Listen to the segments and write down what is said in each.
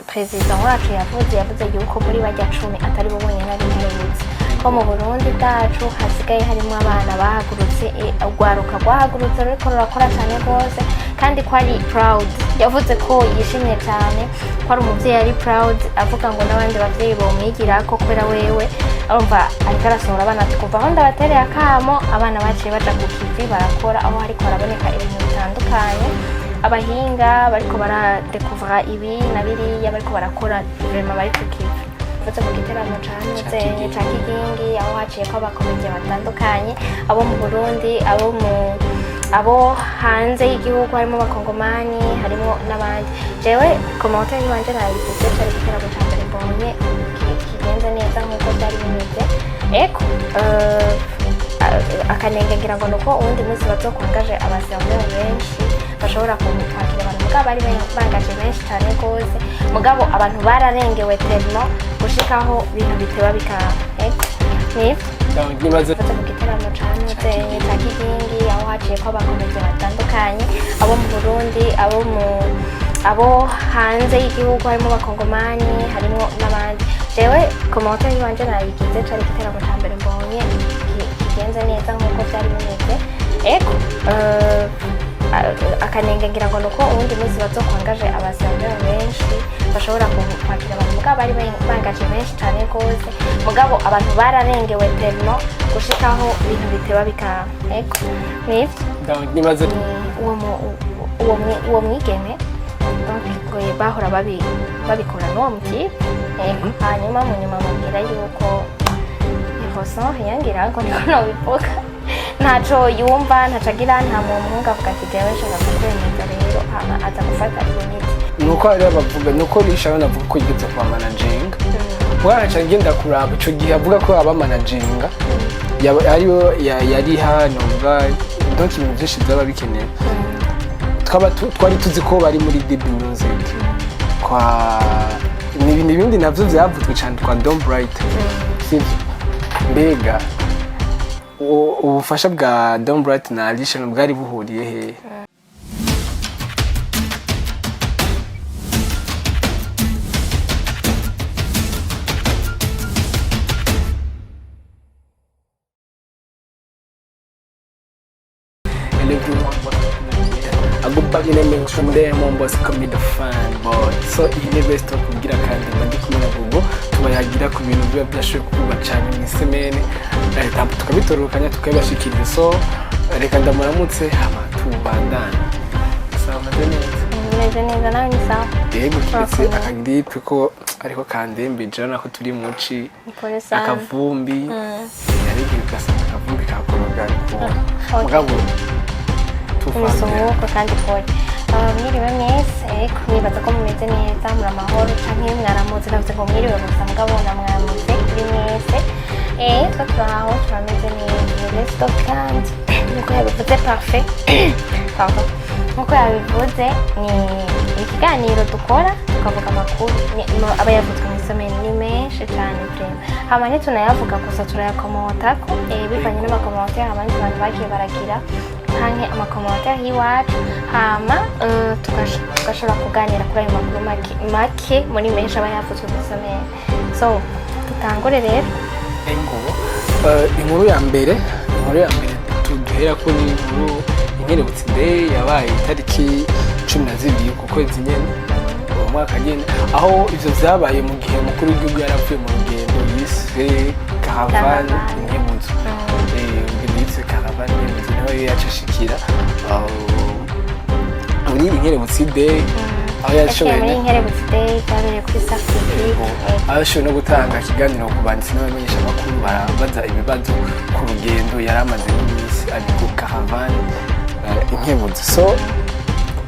Perezida wacu yavuze yuko muri barya 10 atari bo bonyene ari inkerebutsi, ko mu Burundi bwacu hasigaye harimo abana bahagurutse, urwaruka rwahagurutse ruriko rurakora cyane rwose, kandi ko ari proud. Yavuze ko yishimye cyane ko ari umuvyeyi ari proud, avuga ngo n'abandi bavyeyi bomwigirako, kubera wewe urumva ariko arasohora abana, ati kuva aho ndabatereye akamo, abana baciye baja ku kivi barakora, aho hariko haraboneka ibintu bitandukanye, abahinga bariko baradekuvura ibi na biriya, bariko barakora, vraiment bari ku kivi. Mvuze mu giteramo ca Ntuzenye ca Kigingi, aho haciyeko aba comédiens batandukanye, abo mu Burundi, abo hanze y'igihugu, harimo abakongomani, harimo n'abandi. Jewe commentaire yiwanje nayivuze, cari igiteramo ca mbere mbonye kigenze neza nk'uko vyari bimeze. Eko akanenge ngira ngo nuko uwundi munsi bazokwangaje aba serveurs benshi bashobora kwakira abantu, mugabo bari bangaje benshi cyane rwose, mugabo abantu bararengewe tellement gushikaho ibintu biteba bikaba. Eko nivyo. Nibaze. Mvuze mu giteramo ca Ntuzenye ca Kigingi, aho haciyeko aba comédiens batandukanye, abo mu Burundi, abo hanze y'igihugu, harimo abakongomani, harimo n'abandi. Jewe commentaire yiwanje nayigize, cari igiteramo ca mbere mbonye kigenze neza nk'uko vyari bimeze. Eko akanenge ngira ngo nuko uwundi munsi bazokwangaje aba serveurs benshi bashobora kwakira abantu, mugabo bari bangaje benshi cyane rwose, mugabo abantu bararengewe tellement gushikaho ibintu biteba bikaba. Eko nivyo. Nibaze. Ni uwo mwigeme, donc ngo bahora babikora n'uwo mu type. Ego, hanyuma mu nyuma mubwira yuko ressent rien, ngira ngo niko nobivuga, ntaco yumva, ntaco agira, nta muhungu avuga ati jewe nshaka kukwemeza rero, hama aza gufata iyo miti. Nuko hariho abavuga, nuko Sharon avuga ko yigeze kuba managinga, bwaraca ngenda kuraba ico gihe avuga ko aba managinga ariyo yari hano, uvuga donc ibintu byinshi byaba bikenewe. Twari tuzi ko bari muri DB Music kwa ni ibintu, ibindi navyo vyavuzwe cyane kwa Don Bright, sivyo? Mbega ubufasha bwa Don Bright na Alicia bwari buhuriye hehe? And everyone was I go back in the mix from there, man, boss come me the fan boy. So iyi ni best talk kugira kandi mba ndi kumwe na Gogo, tubayagira ku bintu biba byashoboye kuvugwa cyane mu i semaine, tukabitororokanya tukabibashikiriza. So reka ndamuramutse hama tubandane. Sawa, meze neza. Meze neza, nawe ni sawa? Yego, kiretse Urakomeye. aka grippe ko ariko kandembeje, urabona ko turi muci. Pole sana. Akavumbi yari igihe ugasanga akavumbi kakorogana ukuntu. Okay. Mugabo tuvanga. Imisuhuko kandi pole. Mwiriwe mwese. Ariko nibaza ko mumeze neza, muri amahoro canke mwaramutse. Navuze ngo mwiriwe gusa, mugabo na mwaramutse kuri mwese. Twe turaho, turameze neza. Ni Let's Talk, kandi nkuko yabivuze Parfait, pardon, nkuko yabivuze, ni ikiganiro dukora tukavuga amakuru aba yavuzwe mu i semaine. Ni menshi cyane vraiment, hama ntitunayavuga gusa, turayakomotako bivanye n'ama commentaires abandi bantu bagiye baragira canke ama commentaires y'iwacu, hama tugashobora kuganira kuri ayo makuru make, make muri menshi aba yavuzwe mu i semaine. So dutangure rero. Ego. Inkuru ya mbere duhera ko ni inkuru Inkerebutsi Day yabaye itariki 12 ku kwezi nyene uwo mwaka nyene, aho ivyo vyabaye mu gihe umukuru w'igihugu yaravuye mu rugendo yise Caravane Caravane. Inkebuzo. Urugendo yise Caravane Inkebuzo niho yaca ashikira muri Inkerebutsi Day, aho yaciye yashoboye muri Inkerebutsi Day byabereye kuri Cercle Public. Aho yashoboye no gutanga ikiganiro ku banditsi n'abamenyeshamakuru, barabaza ibibazo ku rugendo yari amaze n'iminsi ari ku Caravane Inkebuzo. So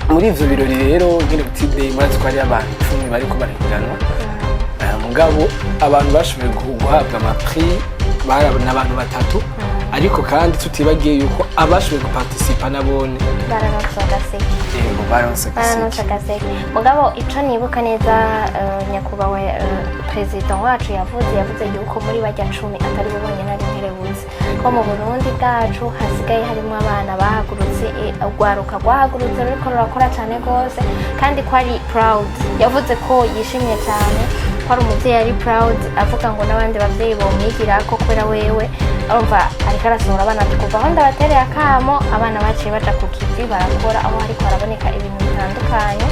muri ivyo birori rero, Inkerebutsi Day, murazi ko hariyo abantu 10 bariko barahiganwa. Mugabo abantu bashoboye guhabwa ama prix bari n'abantu batatu. Ariko kandi tutibagiye yuko abashoboye guparticipa nabone Bararonse agaseke. Yego, baronse Bararonse agaseke. Agaseke. Mugabo ico nibuka neza, nyakubahwa perezida wacu yavuze yuko muri barya 10 atari bo bonyene ari inkerebutsi, ko mu Burundi bwacu hasigaye harimo abana bahagurutse, urwaruka rwahagurutse ruriko rurakora cane rwose, kandi ko ari proud. Yavuze ko yishimye cane, ko ari umuvyeyi ari proud, avuga ngo n'abandi bavyeyi bomwigirako, kubera wewe urumva ariko arasohora abana. Ati kuva aho ndabatereye akamo, abana baciye baja ku kivi barakora, aho hariko haraboneka ibintu bitandukanye,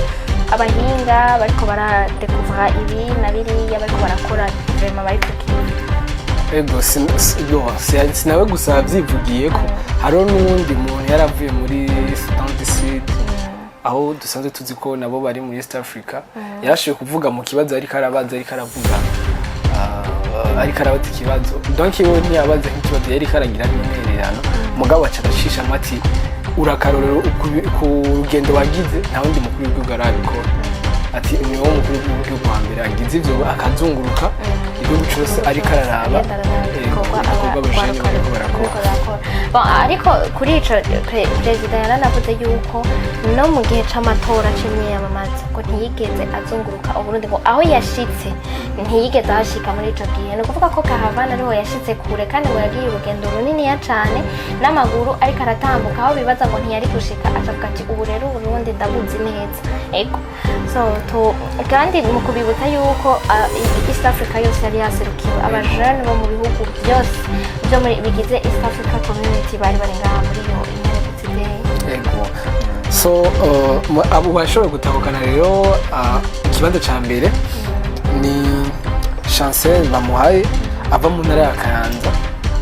abahinga bariko baradekuvra ibi na biriya, bariko barakora, vraiment bari ku kivi. Ego, sinawe gusa yavyivugiye, ko hariho n'uwundi muntu yaravuye muri Sudan du Sud, aho dusanzwe tuzi ko nabo bari muri East Africa. Yarashoboye kuvuga mu kibazo ariko arabaza, ariko aravuga, ariko arabaza ikibazo. Donc iwe ntiyabaza nk'ikibazo, yariko aragira n'intererano, mugabo aca arashishamo ati urakarorero ku rugendo wagize, nta wundi mukuru w'igihugu arabikora. Ati ni wowe mukuru w'igihugu wa mbere agize ivyo, akazunguruka igihugu cose ariko araraba agenda araraba ibikorwa ibikorwa abajene bariko barakora. Bariko barakora. Bon, ariko kuri ico perezida yaranavuze yuko no mu gihe c'amatora c'imyiyamamazo ngo ntiyigeze azunguruka Uburundi, ngo aho yashitse ntiyigeze ahashika muri ico gihe. Ni ukuvuga ko Kahavana ariho yashitse kure, kandi ngo yagiye urugendo runiniya cane n'amaguru, ariko aratambuka aho bibaza ngo ntiyari gushika. Acavuga ati ubu rero Uburundi ndabuzi neza. Ego, so kandi mu kubibutsa yuko East Africa yose yari yaserukiwe, abajene bo mu bihugu byose byo muri bigize East Africa Community bari ngaha muri iyo Inkerebutsi Day. Ego, so abo bashoboye gutahukana rero ikibanza ca mbere ni Chancel Bamuhaye ava mu ntara ya Kayanza,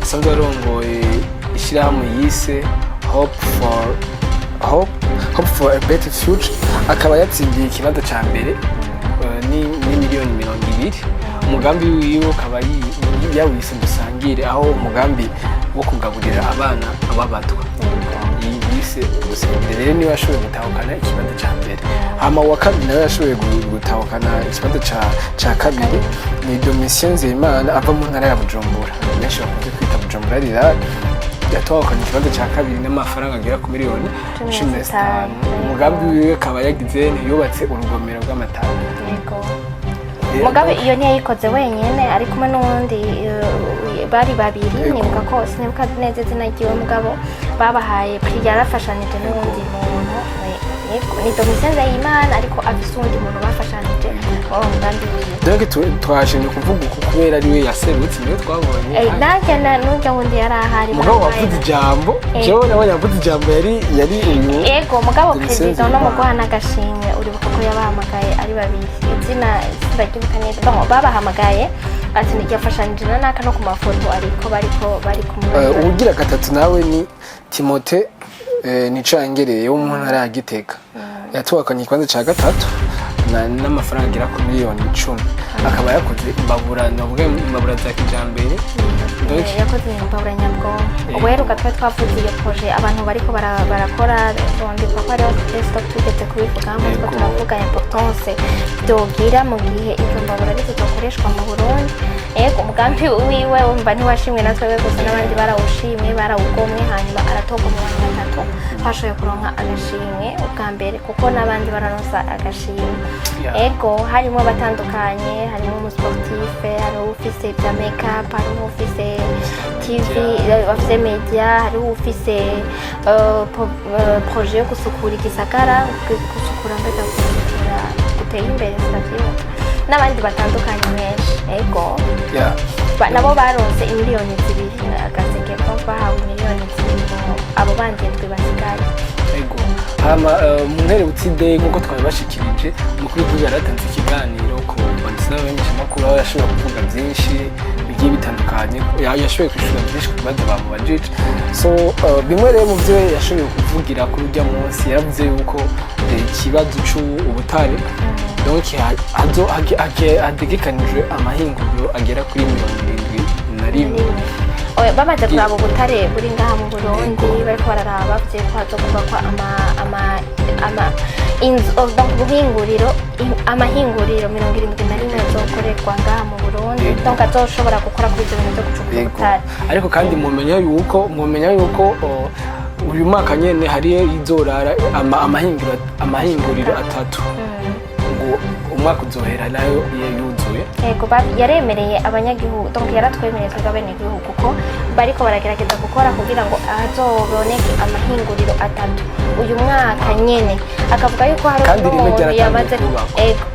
asanzwe arongoye ishyirahamwe yise Hope for a Better Future, akaba yatsindiye ikibanza ca mbere ni miliyoni 20. Umugambi wiwe ukaba yawise Dusangire, aho umugambi wo kugaburira abana b'abatwa yise Dusangire. Rero niwe yashoboye gutahukana ikibanza ca mbere. Hama uwa kabiri nawe yashoboye gutahukana ikibanza ca kabiri ni Domitien Nzeyimana ava mu ntara ya Bujumbura, benshi bakunze kwita Bujumbura Rirare. Yatahukanye ikibanza ca kabiri n'amafaranga agera ku miliyoni Cumi na 15. zitanu. Umugambi wiwe akaba yagize yubatse urugomero rw'amatara. Yego, mugabe iyo ntiyayikoze wenyine, ari kumwe n'uwundi, bari babiri. Nibuka ko sinibuka neza izina ryiwe, mugabo babahaye prix, yarafashanije n'uwundi muntu. Yego, ni Domitien Nzeyimana, ariko afise uwundi muntu bafashanije muri uwo mugambi wiwe. Donc twashimye kuvuga uku kubera ariwe yaserutse, niwe twabonye. Nanjye n'urya wundi yari ahari. Mugabo baramuhaye. wavuze ijambo, jewe nawe yavuze ijambo yari uyu Ego, mugabo Domitien perezida no mu Nzeyimana. guhana agashimwe, uribuka ko yabahamagaye ari babiri, izina sindaryibuka neza. Bon, babahamagaye ati yafashanije na naka, no ku mafoto ariko bariko bari kumwe. Uwugira gatatu nawe ni Timote Nicangereye wo mu ntara ya Gitega, yatwakanye ikibanza ca gatatu n'amafaranga agera ku miliyoni 10, akaba yakoze imbabura, navuga imbabura za kijambere. Donc, Yakoze imbabura nyabwonko. Ubuheruka twari twavuze iyo projet abantu bariko barakora, ndibuka ko hariho desktop tugeze kubivugamo, turiko turavuga importance byogira mu gihe izo mbabura arizo zokoreshwa mu Burundi. Ego, umugambi wiwe wumva ntiwashimwe na twebwe gusa, n'abandi barawushimye, barawugomwe, hanyuma aratorwa mu bantu batatu bashoboye kuronka agashimwe ubwa mbere, kuko n'abandi bararonsa agashimwe. Ego, harimo abatandukanye, harimo umusportif, hariho ufise ibya makeup, hariho ufise TV, ufise media, hariho ufise projet yo gusukura igisagara, gusukura, mbega gusukura guteye imbere, sitavyibuka, n'abandi batandukanye benshi. Ego. Nabo baronse imiliyoni 2, agaseke ko bahawe imiliyoni 2 mu abo bandi ndwi basigaye. Ego, hama mu Nkerebutsi Day, nk'uko twabibashikirije, umukuru w'igihugu yaratanze ikiganiro ku banditsi n'abamenyeshamakuru, aho yashoboye kuvuga byinshi bigiye bitandukanye, yashoboye kwishura byinshi ku bibazo bamubajije. So bimwe rero mu byo yashoboye kuvugira kuri urya munsi, yaravuze yuko ikibazo c'ubutare, donc hategekanijwe amahinguriro agera kuri 71. Oya, bamaze kuraba ubutare buri ngaha mu Burundi, Yego. bariko bararaba, bavuze ko hazokubakwa ama inzu, oh, donc ubuhinguriro, amahinguriro 71 azokorerwa ngaha mu Burundi. Yego. Donc azoshobora gukora kuri ivyo bintu vyo gucukura ubutare. Ariko kandi mumenya yuko uyu mwaka nyene hariyo izorara amahinguriro atatu, ngo umwaka uzohera nayo yuzuye. Yego, yaremereye abanyagihugu, donc yaratwemereye twebwe abenegihugu ko bariko baragerageza gukora kugira ngo hazoboneke amahinguriro atatu uyu mwaka nyene. Akavuga yuko hari Kandi rimwe n'umuntu ryaratangiye yamaze kubakwa. Ego.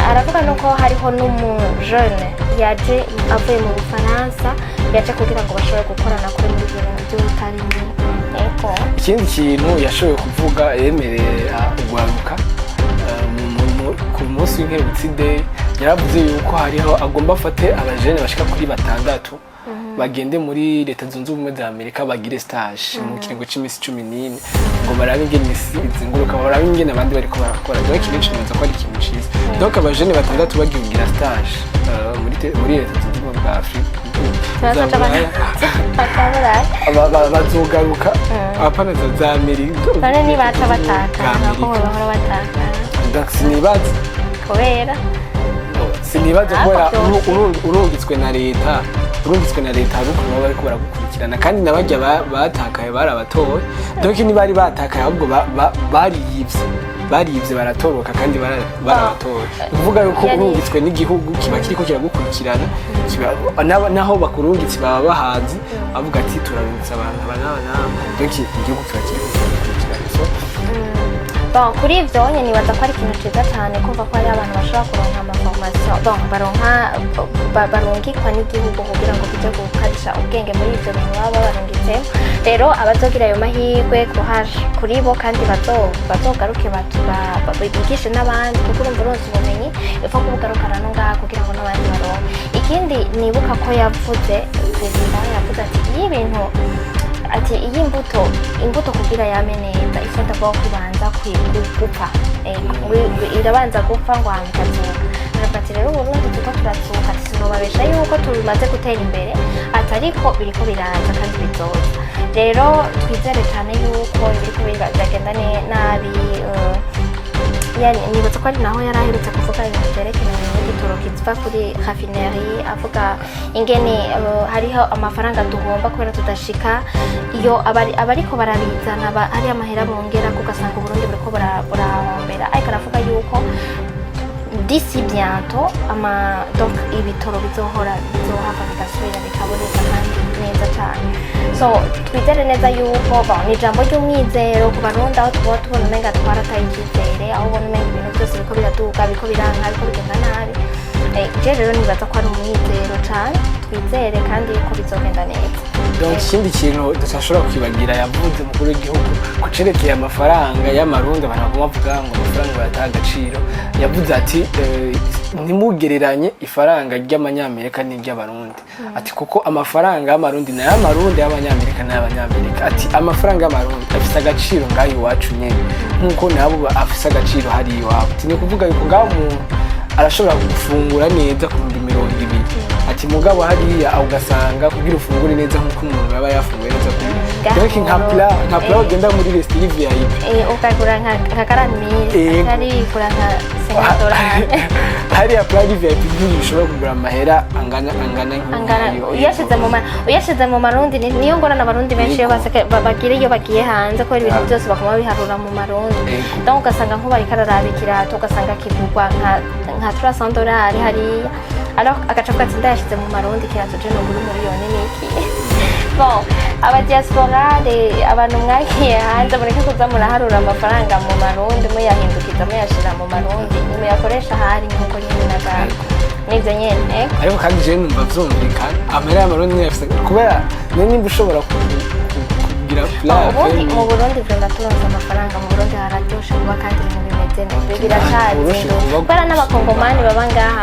Aravuga nuko hariho n'umujene yaje avuye mu Bufaransa, yaje kugira ngo bashobore gukorana kuri muri ibyo bintu by'ubutare nyene. Ego. Ikindi kintu yashoboye kuvuga, yemereye urwaruka ku munsi w'Inkerebutsi Day, yaravuze yuko hariho agomba afate abajene bashika kuri batandatu, bagende muri Leta Zunze Ubumwe za Amerika, bagire stage mu kiringo c'imisi 14, ngo barabe ingene isi izenguruka, barabe ingene abandi bariko barakora. Donc ikintu nibaza ko ari ikintu ciza. Donc abajene batandatu bagiye kugira stage muri Leta Zunze Ubumwe bwa Afrika za Bazoca Buraya, bakaburaye. Bazogaruka apana za Amerika. None nibaca batakara ko Amerika. bahora batakara? Donc sinibaza. Kubera Sinibaza, Ariko kubera byose. urungitswe na leta, hari ukuntu baba bariko baragukurikirana. Kandi nabarya batakaye bari abatoye, donc ntibari batakaye, ahubwo bariyivye baratoroka, kandi barabatoye. Ni ukuvuga yuko urungitswe n'igihugu kiba kiriko kiragukurikirana, naho bakurungitse baba bahazi, bavuga ati turarungitse abantu aba n'aba n'aba. Donc igihugu kiba kiriko kiragukurikirana, so Bon, kuri ivyo nyene nibaza ko ari ikintu ciza cane kumva ko hari abantu bashobora kuronka amaformation, bon, baronka barungikwa n'igihugu kugira ngo kije gukarisha ubwenge muri ivyo bintu baba babarungitsemo. Rero abazogira ayo mahirwe, courage kuri bo, kandi bazogaruke bigishe n'abandi, kuko urumva uronse ubumenyi ipfa kubugarukana no ngaha kugira ngo n'abandi baronke. Ikindi nibuka ko yavuze, perezida yavuze ati iyo ibintu, ati iyi imbuto kugira yame neza, il faut d'abord kubanza gupfa. Irabanza gupfa ngo hama ikazuka. Aravuga ati rero Uburundi turiko turazuka, ati sinobabesha yuko tumaze gutera imbere, ati ariko biriko biraza kandi bizoza. Rero twizere cyane yuko ibiriko biragenda nabi. Yani nibutse ko ari naho yari aherutse kuvuga ibintu byerekeranye n'igitoro kiva kuri raffinerie, avuga ingene hariho amafaranga duhomba kubera tudashika iyo abariko barabizana, hari amahera bongera, ugasanga Uburundi buriko burahombera. Ariko aravuga yuko d'ici bientôt ama donc ibitoro bizohora bizohava bigasubira bikaboneka kandi neza cyane. So twizere neza yuko, bon, ni ijambo ry'umwizero ku Barundi, aho tuba tubona umenga twarataye icyizere, aho ubona umenga ibintu byose biriko biraduga, biriko biranka, biriko bigenda nabi. Je rero nibaza ko ari umwizero cane, twizere kandi ko bizogenda neza. Donc ikindi kintu tudashobora kwibagira yavuze umukuru w'igihugu ku cerekeye amafaranga y'amarundi, abantu baguma bavuga ngo amafaranga bayataha agaciro, yavuze ati ntimugereranye ifaranga ry'amanyamerika n'iry'abarundi, ati kuko amafaranga y'amarundi ni ay'amarundi, y'abanyamerika ni ay'abanyamerika, ati amafaranga y'amarundi afise agaciro ngaho iwacu nyene nk'uko nabo afise agaciro hariya iwabo. Ati ni ukuvuga yuko ngaho umuntu arashobora gufungura neza ku 20,000, ati mugabo hariya aho ugasanga kugira ufungure neza nk'uko umuntu aba yafunguye neza kuri donc nka plat ugenda muri restaurant VIP ukagura nka 40 000, atari igura nka $50. Hariya plat VIP ntibishobora kugura amahera angana Angana nk'iyo. Uyashize mu marundi, niyo ngorane abarundi benshi iyo bagira iyo bagiye hanze, kubera ibintu byose bakaba babiharura mu marundi. Donc ugasanga nk'ubu ariko araraba ikirato, ugasanga kigurwa nka $300 hariya, alors agaca avuga ati ndayashize mu marundi, ikirato je nogura umuriyoni niki. Bon, aba diaspora, abantu mwagiye hanze, mureke kuza muraharura amafaranga mu marundi, muyahindukiza muyashira mu marundi, nimuyakoresha ahari nk'uko nyine naga nivyo nyene. Ariko kandi jewe numva vyumvikana, amahera y'amarundi niyo afise, kubera niyo nimba ushobora kugira plat Ubundi mu Burundi vraiment turonse amafaranga, mu Burundi hararyoshe kuba, kandi ibintu bimeze neza, Woroshe biracazinduka kuba. Kubera n'abakongomani baba ngaha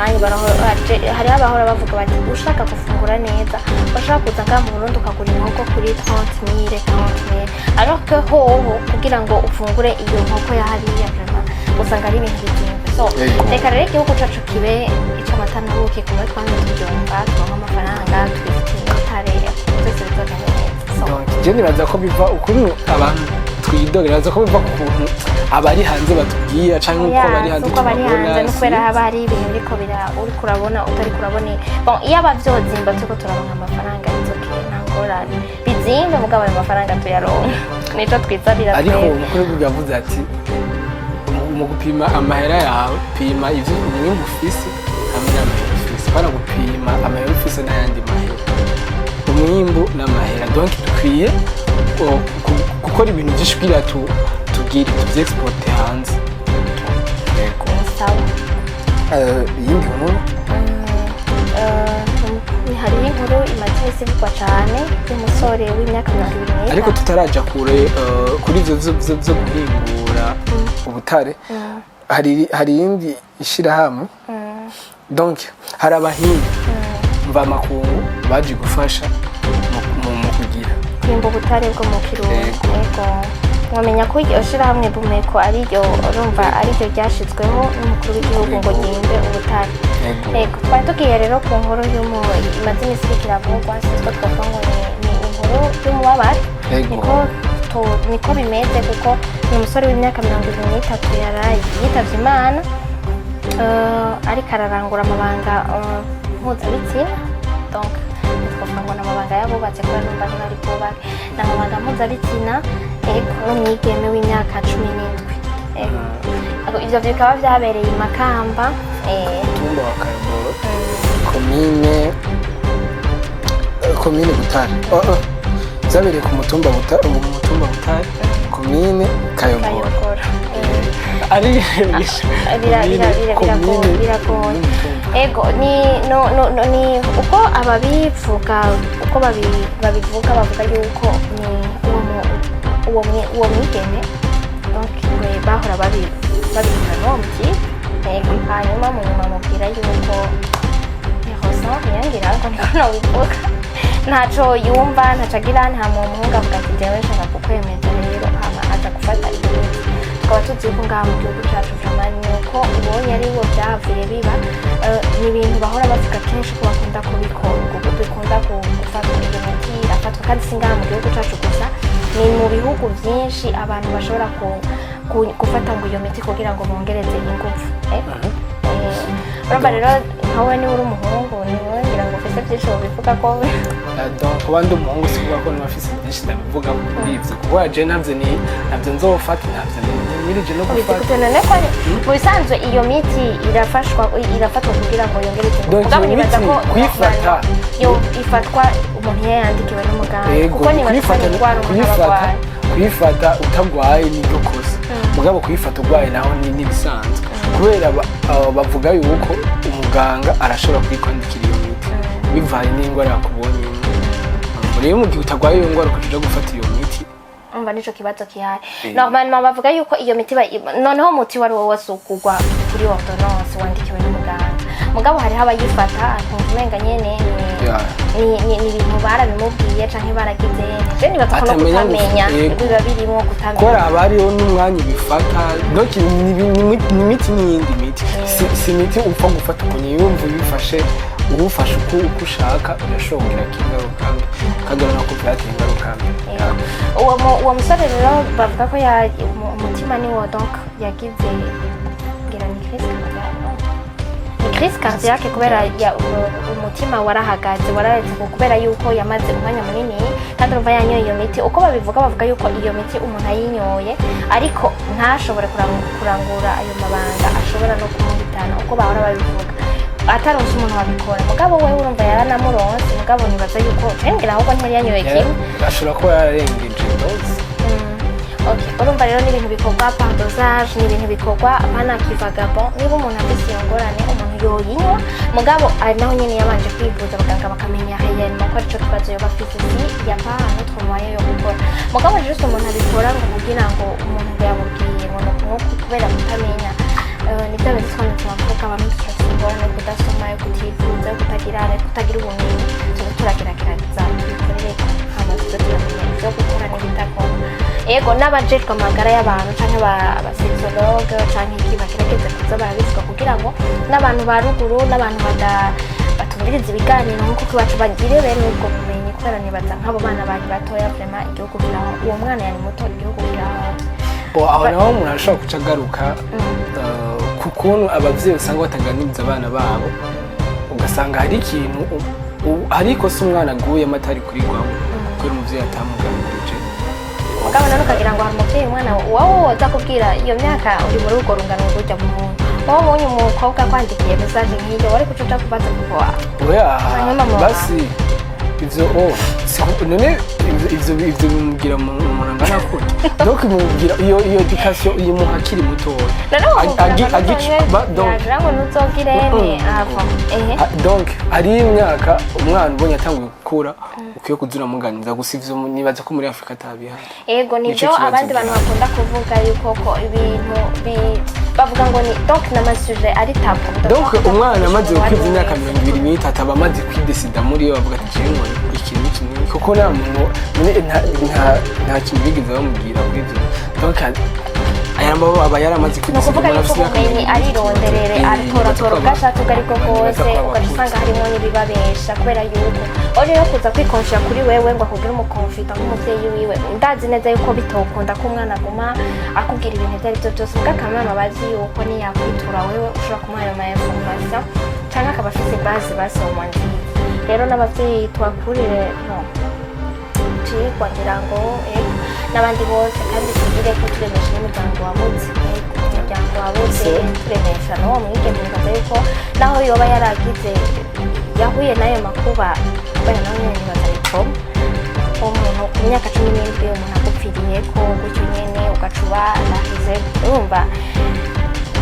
hariho abahora bavuga bati ushaka gufungura neza bashaka kuza ngaha mu Burundi, ukagura inkoko kuri 30 000, 40 000, alors que hoho kugira ngo ufungure iyo nkoko ya hariya vraiment usanga ari ibintu bizimvye. So reka rero igihugu cacu kibe ic'amata n'ubuki kumwe twamye tubyumva, turonke amafaranga, twifitiye. ubutare byose bizogenda neza. So, Donc je nibaza ko biva ukuntu abantu twidoga, nibaza ko biva ku kuntu abari hanze batubwira canke uko abari hanze uko bari hanze tubabona. no kubera haba hari ibintu biriko bira uriko urabona utariko urabona. Bon, iyo abavyozimba turiko turaronka amafaranga, it's okay, nta ngorane, bizimbe, mugabo ayo mafaranga tuyaronka, nico twisabira Ariko twebwe. Umukuru w'igihugu yavuze ati mu gupima amahera yawe, pima ivyo umwimbu ufise hamwe n'amahera ufise, pana gupima amahera ufise n'ayandi mahera, umwimbu n'amahera. Donc dukwiye gukora ibintu byinshi kugira tugire tuvyexporte hanze. Yego. Sawa. Iyindi nkuru? Hariho inkuru imaze iminsi ivugwa cane y'umusore w'imyaka 23. Ariko tutaraja kure, kuri ivyo vyo guhingura ubutare, hari iyindi ishirahamwe, donc hari abahinga mvamakungu baje gufasha mu kugira kwimba ubutare bwo mu Kirundo. Yego. Yego, mwamenya ko iryo shirahamwe Bumeko ariryo, urumva, ariryo ryashizweho n'umukuru w'igihugu ngo ryimbe ubutare. Yego. Yego, twari tugiye rero ku nkuru y'umu imaze iminsi iriko iravugwa, sinzi ko twavuga ngo ni inkuru y'umubabaro. Yego. Niko bimeze, kuko ni umusore w'imyaka 23 yaraye yitavye Imana, ariko ararangura amabanga mpuzabitsina. Donc twavuga ngo ni amabanga y'abubatse, kubera numva ntibari bwubake, ni amabanga mpuzabitsina, ego, n'umwigeme w'imyaka 17. Ego. Ivyo bikaba vyabereye i Makamba. Mutumba wa Kayogoro, komine Butare. Oh, oh. Vyabereye ku mutumba Butare, mu mutumba Butare, komine Kayogoro. Kayogoro. Ari Biragoye, biragoye. Ego, ni no no no ni uko ababivuga, uko babivuga, bavuga yuko ni uwo mwigeme, donc ngo bahora babikora n'uwo mutipe. Ego, hanyuma mu nyuma amubwira yuko ressent rien, ngira ngo niko nobivuga, ntaco yumva, ntaco agira, nta mu muhungu avuga ati jewe nshaka kukwemeza rero, hama aza gufata imiti. Tukaba tuzi yuko ngaha mu gihugu cacu vraiment ni uko ubonye ari bo vyavuye biba. Ni ibintu bahora bavuga kenshi ko bakunda kubikora, bikunda gufatwa, iyo miti irafatwa, kandi si ngaha mu gihugu cacu gusa, ni mu bihugu vyinshi abantu bashobora gufata ngo iyo miti kugira ngo bongereze ingufu. Urumva rero nkawe niba uri umuhungu, ni wowe ngira ngo ufise byinshi wobivuga ko. Donc kuba ndi umuhungu si kuvuga ko naba byinshi ndabivuga kuri ivyo, kuko je navyo ni navyo nzofata, navyo nimirije no Ubizi gufata. gute none ko mu bisanzwe iyo miti irafashwa, irafatwa kugira ngo yongereze ingufu? Donc Mugabo iyo nibaza miti ko kuyifata yo ifatwa umuntu iyo yandikiwe n'umuganga, Yego, kuko nibaza ko kuyifata ari indwara umuntu aba kuyifata arwaye. Kuyifata utagwaye niryo kosa, mugabo kuyifata urwaye naho ni n'ibisanzwe, kubera bavuga yuko umuganga arashobora kuyikwandikira iyo miti bivanye n'indwara yakubonyemo. Rero mu gihe utagwaye iyo ndwara ukaja gufata iyo miti, Umva, nico kibazo gihari. Normalement bavuga yuko iyo miti noneho umuti wari wo wose ugurwa kuri ordonnance wandikiwe n'umuganga, mugabo hariho abayifata akumva umenga nyene ni ni ibintu barabimubwiye canke baragize. Je nibaza ko no Atamenya ngo kutamenya yego. biba birimwo kutamenya. Kubera haba hariho n'umwanya ubifata. Donc ni imiti n'iyindi miti, si imiti upfa gufata ukuntu yumva ubifashe, uwufashe uko ushaka urashobora kugira ingaruka mbi, kandi urabona ko byateye ingaruka mbi. Uwo musore rero bavuga ko umutima ni wo, donc yagize ngira ni crise cardiaque, no? Ni crise cardiaque, kubera umutima warahagaze, wararetse, kubera yuko yamaze umwanya munini kandi urumva yanyoye iyo miti. Uko babivuga, bavuga yuko iyo miti umuntu ayinyoye ariko ntashobore kurangura ayo mabanga, ashobora no kumuhitana, uko bahora babivuga, ataronse umuntu wabikora. Mugabo wewe urumva yaranamuronse, mugabo nibaza yuko ngira ahubwo ntiyari yanyoye kimwe. Ashobora kuba yararengeje dose. Okay. Urumva rero ni ibintu bikorwa par dosage, ni ibintu bikorwa apana kivagabond. Niba umuntu afise iyo ngorane, umuntu yoyinywa, mugabo ari naho nyene yabanje kwivuza, abaganga bakamenya réellement ko arico kibazo yoba afise, si y a pas un autre moyen yo gukora. Mugabo juste umuntu abikora ngo kugira ngo umuntu ngo yamubwiye ngo nuku, kubera kutamenya. Ni bya bindi twamye turavuga, abantu turafise ingorane yo kudasoma, yo kutivuza, yo kutagira, yo kutagira ubumenyi. Tuze turagerageza tubikorere, hama tuze turamenya ivyo gukora n'ibidakorwa. Ego, n'abajejwe amagara y'abantu canke abasexologue canke iki bagerageze kuza barabivuga kugira ngo n'abantu ba ruguru n'abantu batumviriza ibiganiro nk'uko iwacu bagire bene ubwo bumenyi. Kubera nibaza nk'abo bana bari batoya, vraiment igihugu kiraho, uwo mwana yari muto, igihugu kiraho. Bo, aho naho umuntu arashobora guca agaruka ku kuntu abavyeyi usanga bataganiriza abana babo, ugasanga hari ikintu hari ikosa umwana aguyemo atari kurigwamo kubera umuvyeyi atamuganirije. Mugabo none ukagira ngo hari umuvyeyi umwana wowe woza kubwira iyo myaka uri muri urwo rungano rujya mu wowe ubonye umukobwa akwandikiye message nk'iyo, wari kuca uja kubaza kuko wawe Oya. Hanyuma mama. Basi ivyo none ivyo bimubwira umuntu angana gute? Donc bimubwira iyo éducation iyimuha akiri mutoya. None wamubwira ngo donc yagira ngo ntuzogirene ava ehe. Ah, donc hari imyaka umwana ubonye atanguye gukura ukwiye kuza uramuganiriza. Gusa ivyo nibaza ko muri Afurika atabihari. Ego, Nico nibyo. kibazo Abandi bantu gihari. bakunda kuvuga yuko ko ibintu bavuga ngo ni donc n'ama sujets ari tabou. Donc umwana amaze gukwiza imyaka 23 aba amaze kwidesida muri yo, bavuga ati jewe nkora iki n'iki n'iki, kuko nta muntu none nta kintu bigeze bamubwira kuri ivyo. Donc aba yaramaze Ni kwidesida. ukuvuga Umuntu yuko afise imyaka ubumenyi 23. arironderere, aratoratora ubwo ashatse ubwo aribwo nibaza bwose, ko aba ugaca usanga akuze. harimo n'ibibabesha, kubera yuko uri yo kuza kwikonfira kuri wewe ngo akubwire umukonfida nk'umuvyeyi wiwe. Ndazi neza yuko bitokunda ko umwana aguma akubwira ibintu ibyo ari byo byose, ubwo akamama bazi yuko niyakwitura wewe ushobora kumuha ayo ma information, canke akaba afise base basoma nziza. Rero n'abavyeyi tubakurire no cigwa, ngira ngo ego, n'abandi bose, kandi tugire ko turemesha n'umuryango wabuze. Ego, umuryango wabuze turemesha n'uwo mwigeme. Nibaza yuko naho yoba yaragize, yahuye n'ayo makuba, kubera nawe nyene nibaza ni trauma. Umuntu ku myaka 17, umuntu agupfiriye ko gutyo nyene, ugaca uba nahize, urumva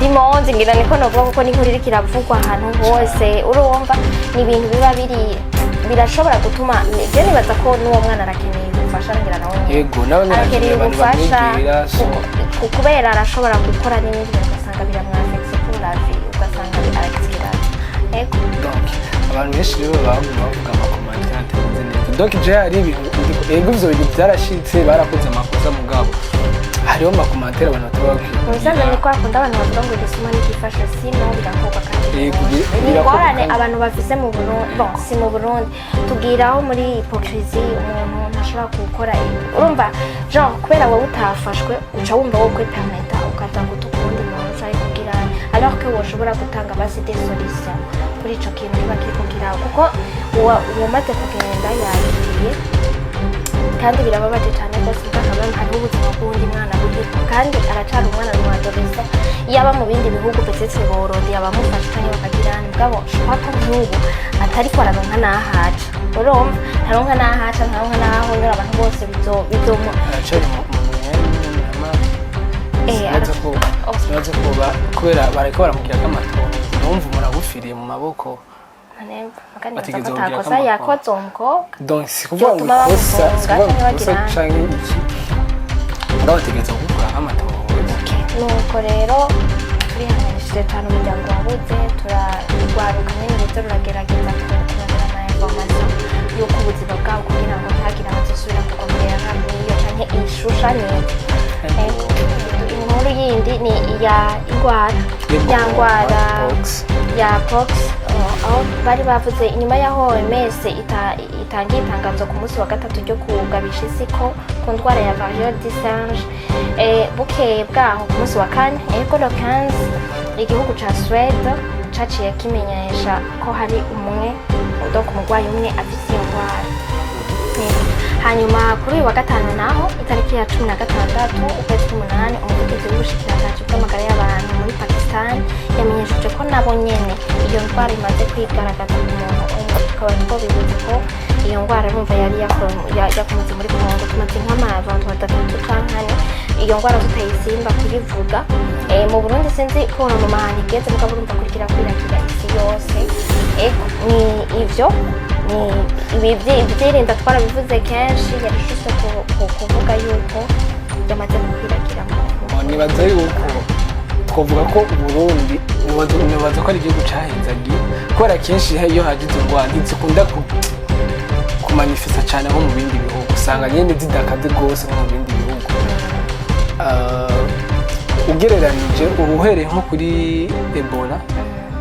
dimonze, ngira niko novuga, kuko n'inkuru iriko iravugwa ahantu hose. Urumva ni ibintu biba biri birashobora gutuma je nibaza ko n'uwo mwana arakeneye ubufasha, ngira nawe nyene Yego, nawe nyene arakeneye akeneye abantu ubufasha. bamwegera, so Kubera arashobora gukora n'ibindi bintu ugasanga biramwafekise pour la vie, ugasanga aragize ikibazo. Ego. Donc abantu benshi rero baguma bavuga ama commentaires atameze neza. Donc je hari ibintu ego, ivyo bintu byarashitse, barakoze amakosa, mugabo hariho ama commentaires abantu bataba bakwiye Mu bisanzwe kugira. ni kwa kundi abantu bavuga ngo igisuma ntigifashe, sino birakorwa kandi Yego, biroroshye. Ni birakorwa ingorane kandi. abantu bafise mu Burundi, bon, si mu Burundi, tubwiraho muri hypocrisie. Umuntu ntashobora gukora, urumva, genre kubera wowe utafashwe uca wumva wowe kwipermeta ukaza gutuka uwundi muntu canke kugira, alors que woshobora gutanga basi des solutions kuri ico kintu kiba kiriko kiraba, kuko uwamaze kugenda yagiye, kandi birababaje cyane rwose. Bwa hariho ubuzima bw'uwundi mwana buriho, kandi aracari umwana, ni adolescent. Yaba mu bindi bihugu, peut-être borodi abamufasha canke bakagira, mugabo shobora ko nk'ubu atariko araronka n'ahaca. Urumva, ntaronka n'ahaca, ntaronka n'aho nyura, abantu bose bizomu Aracari mu myanya. Sinaza ko Oh. sinaza ko kubera bariko baramubwira ko amatohoza, numva umuntu agufiriye mu maboko. Bategereza Bategereza kugira atakosa ko amakuru. yakoze uwo mukobwa. Donc si kuvuga ngo Vyotuma ikosa, si bamufunga kuvuga ngo canke ikosa bagira canke iki, mugabo bategereza kugukurako amatohoza. Nuko rero turihanganishije cyane umuryango wabuze. Turarwaruka nyine ruze ruragerageza kurondera ama information y'uko ubuzima bwabo, kugira ngo ntihagire abazosubira kugwa muri nk'iyo canke ishusha neza. Ego. Inkuru yindi ni iya ingwara ya ngwara Mpox. Ya pox, aho bari bavuze inyuma y'aho OMS itangiye itangazo ku munsi wa gatatu ryo kugabisha isi ko ku ndwara ya variole du singe. Bukeye bwaho ku munsi wa kane, ego, le 15, igihugu ca Suède caciye kimenyesha ko hari umwe, donc umurwayi umwe afise iyo ndwara. Yego. Hanyuma kuri uyu wa gatanu naho, itariki ya 16 ukwezi k'umunani, umuvugizi w'ubushikiranganji bw'amagara y'abantu muri Pakistan yamenyesheje ko nabo nyene iyo ndwara imaze kwigaragaza ku muntu umwe. Tukaba twobibutse ko iyo ndwara, urumva, yari yakomotse muri Kongo. Tumaze nk'amavantu batatu canke ane iyo ndwara tutayisimba kuyivuga. Mu Burundi sinzi ko mu mahanga igeze, mugabo urumva kurikira kwiragira isi yose. Ego, ni ivyo, ni ibi ibyirinda twarabivuze kenshi, yari juste kuvuga yuko yamaze gukwiragira Nibaza yuko twavuga ko Uburundi, nibaza ko ari igihugu cahezagiye, kubera kenshi iyo haje izo ndwara ntizikunda kumanifesta cane nko mu bindi bihugu, usanga nyene zidakaze rwose nko mu bindi bihugu. Ugereranije ubu uhereye nko kuri Ebola.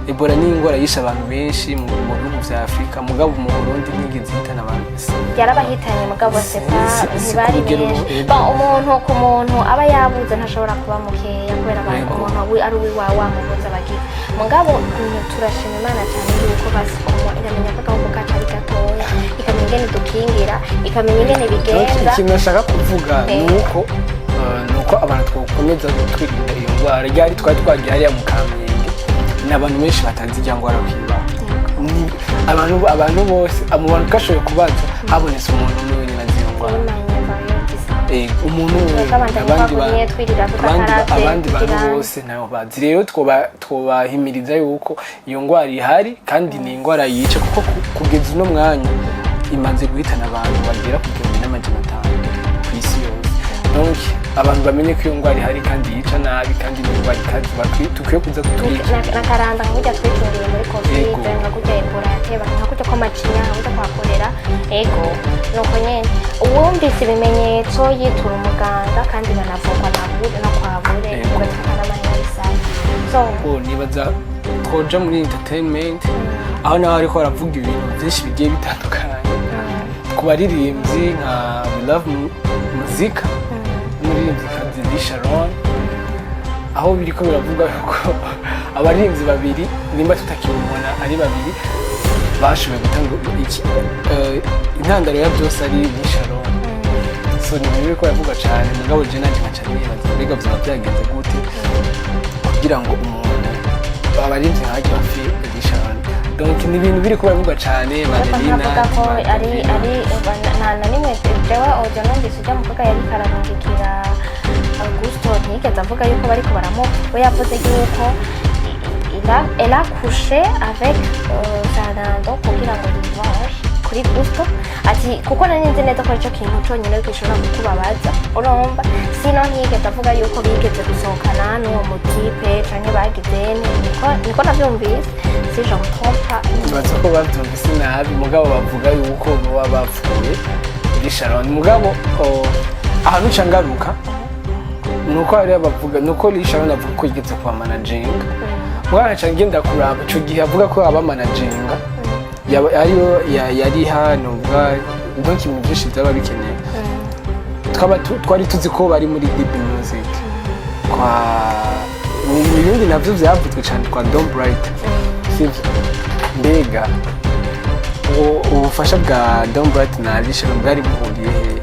Ebola ni ingwara yishe abantu benshi mu bihugu vya Afurika, mugabo mu Burundi ntiyigeze ihitana abantu. Yarabahitanye, mugabo c'est pas Si ntibari ku rugero benshi. ego. Bon, umuntu ku muntu aba yabuze ntashobora kuba mukeya kubera abantu umuntu ari uwiwawe wamubuze abagize. Mugabo turashima Imana cyane yuko basi iramenya ko agahungu kacu ari gatoya, ikamenya ingene dukingira, ikamenya ingene bigenza. Ikintu nashaka kuvuga ni uko abantu twakomeza twirinda iyo ndwara. Ryari twari twagiye hariya mu Kamenge, ni abantu benshi batazi irya ndwara kwibaho. Ni abantu bose, mu bantu twashoboye kubaza, habonetse umuntu umwe wenyine azi iyo ndwara. Umuntu umwe. Tukabandanya twagumye twirira tudakaravye, Abandi bantu tugira- bose ntayo bazi. Rero twobahimiriza yuko iyo ndwara ihari kandi ni indwara yica, kuko kugeza uno mwanya imaze guhitana abantu bagera ku 1500 ku isi yose. Donc abantu bamenye ko iyo ndwara ihari kandi yica nabi, kandi ni indwara ikaze, dukwiye kuza kutwica. Nakaranda nka kurya twikingiye muri COVID, nka kurya Ebola yateba, nka kurya kw'amacinya, nka kurya kwa korera. Ego, nuko nyene uwumvise ibimenyetso yitura umuganga, kandi banavurwa nabure no kwabure batanga n'amahera bisaba so. Bo, nibaza twoja muri entertainment, aho naho ariko baravuga ibintu byinshi bigiye bitandukanye ku baririmbyi nka We Love Muzika n'umuririmbyikazi Lee Sharon, aho biriko biravuga yuko abaririmbyi babiri, nimba tutakibona ari babiri, bashoboye gutanga iki, intandaro ya byose ari Lee Sharon. So ni ibintu biriko biravuga cane, mugabo je nanje nkaca nibaza: mbega vyoba byagenze gute kugira ngo umuntu abaririmbyi nk'abarya bafe Lee Sharon? Donc ni ibintu biriko biravuga cane. Ariko Baderina ntavuga ko ari nta na rimwe. Jewe audio numvise ujya mukobwa yari kararungikira Augusto, ntiyigeze avuga yuko bariko baramuha. We yavuze yuko elle a couché avec Fernando kugira ngo yivange kuri Gusto, ati kuko nari nzi neza ko aricyo kintu conyine gishobora kukubabaza, urumva. Sino ntiyigeze avuga yuko bigeze gusohokana n'uwo mu type canke bagize niko navyumvise, si je me trompe pas. Nibaza ko bavyumvise nabi, mugabo bavuga yuko baba bapfuye Lee Sharon. Mugabo ahantu uca ngaruka nuko hariya bavuga nuko Lee Sharon avuga ko yigeze kuba managinga. Mugabo nca ngenda kuraba ico gihe avuga ko aba managinga ariyo yariha novuga. Donc ibintu byinshi byaba bikenewe. Twari tuzi ko bari muri DB Music kwa mu bindi navyo vyavuzwe cane kwa Don Bright, sivyo? Mbega ubufasha bwa Don Bright na Alicia bwari buhuriye hehe?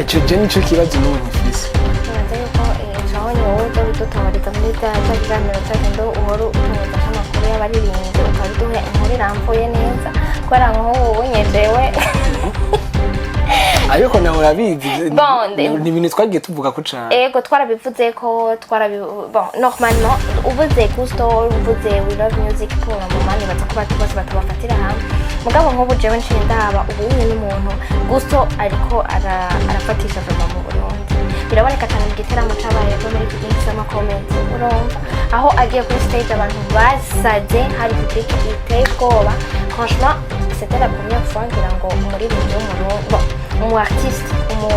Ico je nico kibazo n'ubu nkifise. Nibaza yuko cabonye wowe uzo bidutabariza muri bya kiganiro cyacu ndo uhora utunyuza c'amakuru y'abaririmbyi, ukabiduha inkuru irambuye neza, kubera nk'ubu unyejewe. Ariko nawe urabizi. Bon, ni ibintu twagiye tuvuga ko cane. Ego, twarabivuze ko bon, normalement uvuze Gusto, uvuze We Love Music, pour le moment nibaza ko abantu bose batabafatira hamwe. Mugabo nk'ubu jewe nciye ndaba ubu n'umuntu Gusto ariko arafatisha vraiment mu Burundi, biraboneka cyane mu giteramo cabaye ejo muri Kigingi Summer Comedy, urumva aho agiye kuri stage abantu basaze, hari public iteye ubwoba. Franchement, c'était la première fois ngira ngo umuririmbyi w'Umurundi, bon, umu artiste, umu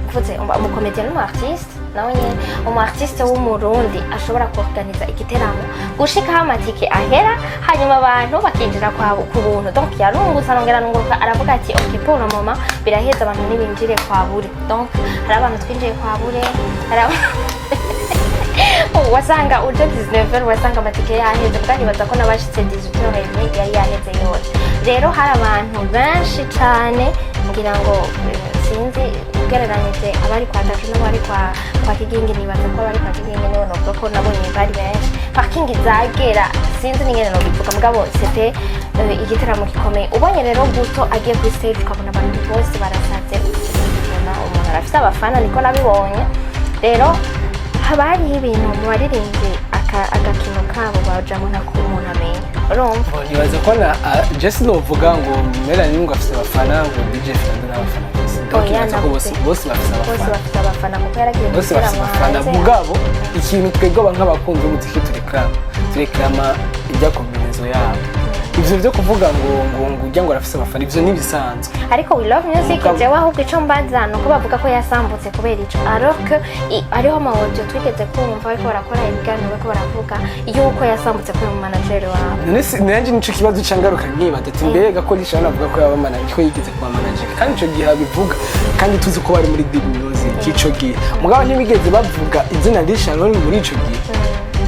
mvuze umu comédien n'umu artiste nawe nyene, umu artiste w'Umurundi ashobora kuorganiza igiteramo gushikaho amatike ahera, hanyuma abantu bakinjira kwa ku buntu. Donc yarungutse, arongera arunguruka, aravuga ati: "Ok, pour le moment biraheza, abantu ntibinjire kwa bure." Donc hari abantu twinjiye kwa bure, hari wasanga uje 19, wasanga amatike yaheze, mbwa nibaza ko n'abashitse 18h30 yari yaheze yose. Rero hari abantu benshi cane, ngira ngo sinzi ugereranije abari kwa Tatu n'abari kwa Kigingi, nibaza ko abari kwa Kigingi nibo novuga ko nabonye bari benshi, parking zagera, sinzi n'ingene nobivuga. Mugabo c'était igiteramo gikomeye. Ubonye rero Gusto agiye kuri stage, ukabona abantu bose barasaze, ubona umuntu arafise abafana, niko nabibonye. Rero haba hariho ibintu mu baririmbyi agakino kabo bajamo ntako umuntu amenya, urumva. Nibaza ko na je sinovuga ngo Melanie ngo afise abafana, ngo DJ Fernando n'abafana afise. Donc Oya, nibaza ko bose navuze. bose bafise Bose abafana. bafise abafana, kuko yaragiye mu Bose bafise giteramo abafana. hanze. Mugabo ikintu twebwe aba nk'abakunzi b'umuziki tureklama ijya combinaison yabo. Ivyo vyo kuvuga ngo urya ngo arafise abafana, ivyo ntibisanzwe. Ariko We Love Music, jewe ahubwo ico mbaza ni uko bavuga ko yasambutse kubera ico, alors que hariho ama audio twigeze kumva bariko barakora ibiganiro, bariko baravuga yuko yasambutse kubera umumanageri wabo. None nanje nico kibazo cangaruka nkibaza ati mbega ko Lisha avuga ko yaba manager, ko yigeze kuba manager, kandi ico gihe abivuga kandi tuzi ko bari muri Big Music ico gihe, mugabo ntibigeze bavuga izina Lisha Ron muri ico gihe.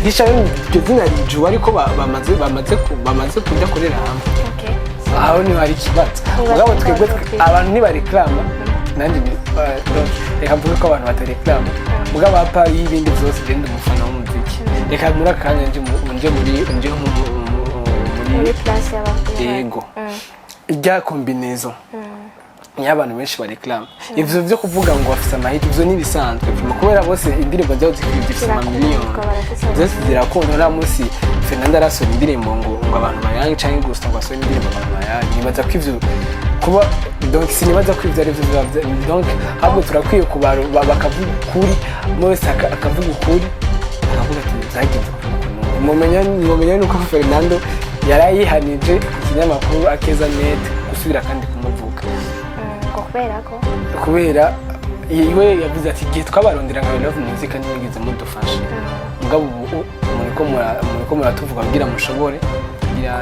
Lisha Ron iryo zina rijuwe ariko bamaze kudakorera hamwe. Aho niho hari ikibazo. Nibaza Mugabo ko twebwe bazotwiga. abantu ntibareklama, nanjye donc, reka mvuge ko abantu batareklama, mugabo à part y'ibindi byose genda umufana w'umuziki, reka muri aka kanya nje muri nje muri muri place y'ababyeyi. Yego. Irya combinaison niyo abantu benshi bareklama. Ivyo vyo kuvuga ngo bafise ama hit, ivyo ntibisanzwe vraiment, kubera bose indirimbo zabo zifise amamiliyoni. Zirakundwa, barafise. Zose zirakundwa. Nta munsi Fernando arasohora indirimbo ngo abantu bayange, canke gusa ngo asohore indirimbo abantu bayange. Nibaza ko ivyo kuba, donc sinibaza ko ivyo ari vyo biba donc ahubwo turakwiye bakavuga ukuri, umwe wese akavuga ukuri, akavuga ati byagenze uku n'uku n'uku. Mumenya nuko Fernando yarayihanije ikinyamakuru Akeza Net gusubira kandi kumuvuga. Ngo kubera ko Kubera iwe yavuze ati igihe twabarondera nka Love Music ntimwigeze mudufasha, mugabo ubu muriko muratuvuga kugira mushobore kugira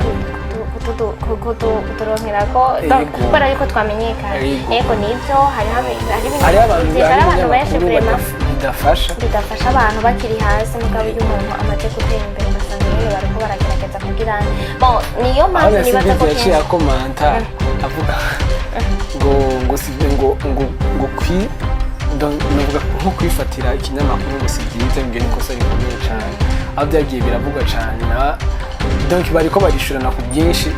Kuturonkera ko donc, Yego. kubera yuko twamenyekana. Yego. Yego, nivyo, hariho hari ibintu Hariho abantu vyinshi, hari abantu benshi ibinyamakuru vraiment bidafasha. Bidafasha abantu bakiri hasi, mugabo iyo umuntu amaze gutera imbere ugasanga nyene bariko baragerageza kugira, bon, niyo Aho mpamvu nibaza ko nasimbizi yaciye kenshi akomanta avuga ngo si ngo kwi donc novuga nko kwifatira ikinyamakuru ngo si byiza, ngo ni ikosa rikomeye cyane, aho byagiye biravugwa cyane na donc bariko barishurana ku byinshi,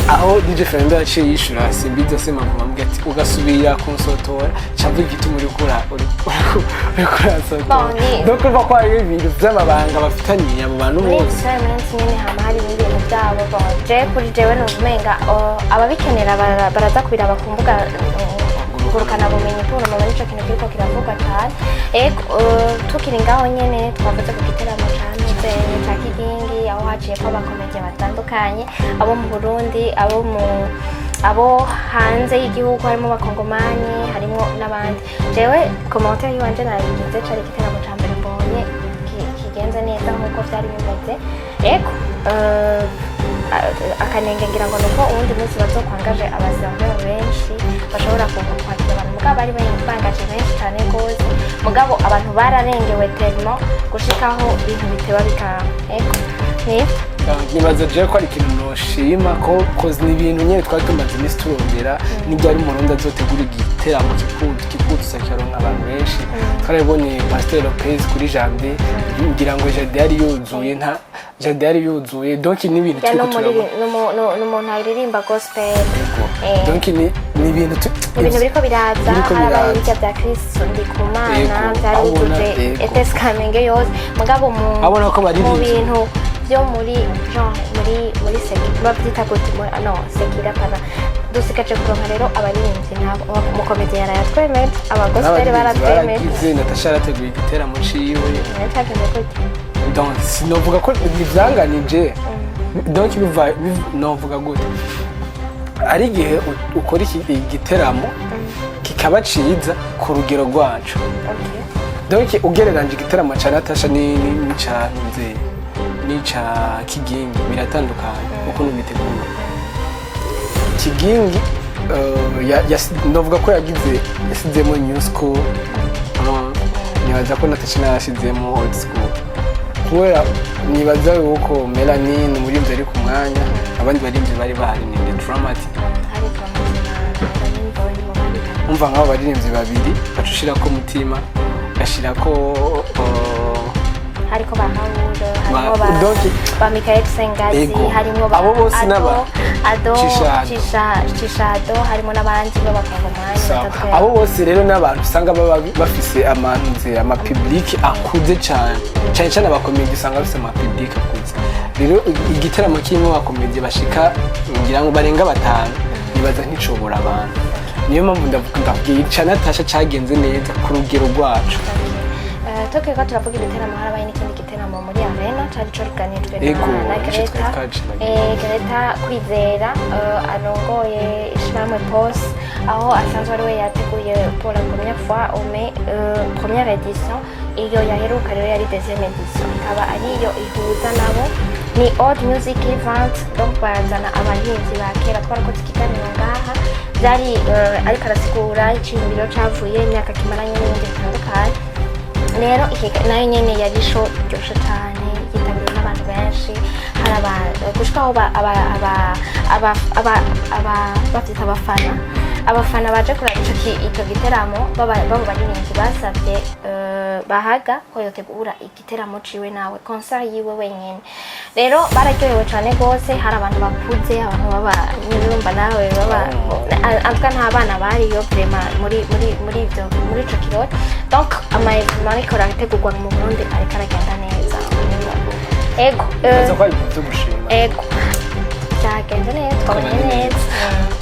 aho DJ Fernando yaciye yishura Simbizi Semavumba, amubwira ati ugasubira kunsotora cavuga igituma uriko urasotora. Bon, Donc urumva ko hariho ibintu vy'amabanga bafitaniye abo bantu muri bose. entertainment nyene hama hari ibindi bintu byabo. Bon, je kuri jewe numva umenga oh, ababikenera baraza kubiraba ku mbuga ngurukanabumenyi. Pour le moment nico kintu kiriko kiravugwa cane. Ego, tukiri ngaho nyene, twavuze ku giteramo ca Ntuzenye ca Kigingi, aho haciyeko abakomediye batandukanye, abo mu Burundi, abo hanze y'igihugu, harimo abakongomani, harimo n'abandi. Jewe commentaire yiwanje nayigize, cari igiteramo ca mbere mbonye kigenze neza nk'uko vyari bimeze. Ego, akanenge ngira ngo nuko uwundi munsi bazokwangaje aba serveur benshi bashobora kwakira abantu, mugabo bari bangaje benshi cane gose, mugabo abantu bararengewe tellement gushikaho ibintu biteba bikaba. Ego, nivyo. Nibaza jewe ko ari ikintu noshima ko koze, ni ibintu nyene twari tumaze iminsi turondera n'iryari Umurundi azotegura igiteramo kikuzuza kikaronka abantu benshi. Twarabonye Pasteur Lopez kuri Jardin, ngira ngo jardin yari yuzuye, nta jardin yari yuzuye, donc ni ibintu Ya turiko n'umuriri turabona. N'umuntu aririmba gospel. Yego. Eh. Donc ni ibintu Ibintu biriko biraza. Biriko Harabaye biraza. ibirya bya Chris Ndikumana. Yego, Byari aho ubona, wujuje yego. ETS Kamenge yose, mugabo mu Abona ko baririmbyi. mu bintu byo muri genre muri seki babyita gute, muri no sekira pana, dusigaje kuronka rero abaririmbyi nabo. Umukomedi yarayatwemeje, aba gospel N'abaririmbyi baratwemeje. baragize, Natasha yarateguye igiteramo ciwe. Cyagenze gute? Donc sinovuga ko ntivyanganije, donc novuga gute, ari igihe ukora igiteramo kikaba ciza ku rugero rwacu. Donc ugereranje igiteramo ca Natasha n'ica Nzeri n'ica Kigingi biratandukanye ukuntu bitegura. Kigingi novuga ko yagize yasizemo new school, nibaza ko Natasha nayo yashizemo old school, kubera nibaza yuko Melanin umuririmbyi ari ku mwanya, abandi baririmbyi bari bahari ni The Dramatic. Hari Dramatic na Melanin Boy mu bandi. Umva, nk'abo baririmbyi babiri baca ushirako Mutima, gashirako Hariko ba Raoul, harimo ba ba Michael Sengazi. Ego. Harimo ba Abo bose Ado Ado. Chishado. Chishado, harimo n'abandi b'abakongomani Sawa. batatu. Abo bose rero n'abantu usanga baba bafise amantuze ama public akuze cyane cyane cyane, abakomedi usanga bafise ama public akuze. Rero igiteramo kirimo abakomedi bashika ngira ngo barenga batanu, nibaza nticobora abantu. Niyo mpamvu ndavuga, ndakubwiye ca Natasha cagenze neza ku rugero rwacu. Tukiriko turavuga ibiteramo, harabaye n'ikindi giteramo muri arena. Cari corganijwe Ego, na nico Greta. twari twacibagiwe. Greta Kwizera, arongoye ishirahamwe POS, aho asanzwe ari we yateguye pour la première fois au mai, première édition. Iyo yaheruka rero yari deuxième édition, ikaba ariyo ihuza nabo ni old music event. Donc bazana abahinzi ba kera. Twarakoze ikiganiro ngaha, byari ariko arasigura iciyumviro cavuye, imyaka kimaranye n'ibindi bitandukanye. Rero iki nayo nyene yari show iryoshe cane, yitabiriwe n'abantu benshi. Hari abantu gushika aho ba- aba aba aba aba aba bavyita abafana baje kuraba ico giteramo babo baririmbyi basavye Bahaga ko yotegura igiteramo ciwe nawe, concert yiwe wenyene. Rero bararyohewe cane gose. Hari abantu bakuze, abantu baba nyurumva nawe baba en tout cas nta bana bariyo vraiment muri ivyo, muri ico kirori. Donc ama événement ariko arategurwa mu Burundi ariko aragenda neza. Ego. Nibaza ko ari ibintu vyo gushima. Ego, byagenze neza, twabanye Twabanye neza.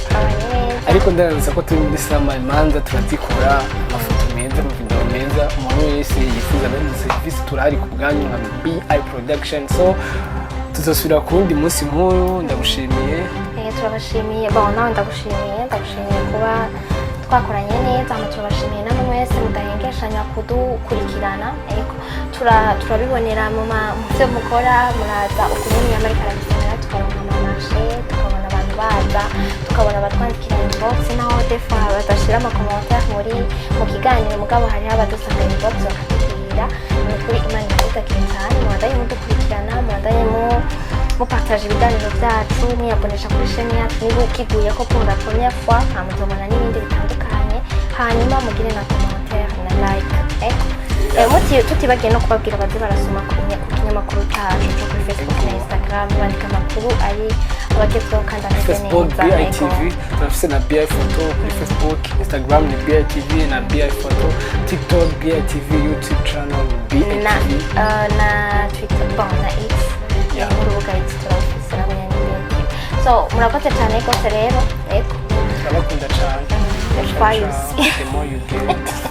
Twabanye neza. Ariko ndabibutsa ko turi muri summer, imanza turazikora, amafoto meza, amavideo meza. Umuntu wese yifuza bene izo serivisi, turahari ku bwanyu nka BI Production. So tuzosubira ku wundi munsi nk'uyu. Ndagushimiye. Turabashimiye. Bon, nawe ndagushimiye kuba twakoranye neza. Hama turabashimiye namwe mwese mudahengeshanya kudukurikirana. Ariko turabibonera mu byo mukora. Muraza ukuntu Amerika arabisemera, tukaronka ama marché, tukabona abantu baza, tukabona abatwandikira inbox, naho des fois badashira ama commentaire mu kiganiro, mugabo hariho abadusanga inbox bakatubwira. Ni ukuri, Imana irabigakiye cyane. Mubandanye mudukurikirana, mubandanye mu mupartage ibiganiro byacu, mwiyabonesha kuri chaîne yacu niba ukiguye ko pour la première fois, hama muzobona n'ibindi bitandukanye. Hanyuma mugire na commentaire na like. Ego. Tutibagiye no kubabwira baze barasoma ku kinyamakuru cyacu cyo kuri Facebook na Instagram, bandika amakuru ari abagezweho kandi ameze Facebook neza. BITV. Turafise na BI Photo kuri Facebook, Instagram ni BITV na BI Photo, TikTok BITV, YouTube channel Na BITV. Na Twitter, bon, na X. N'urubuga X turabufise nabo nyene, ni BITV. So murakoze cyane rwose rero. Ego. Turabakunda cyane. Fires. The more you get.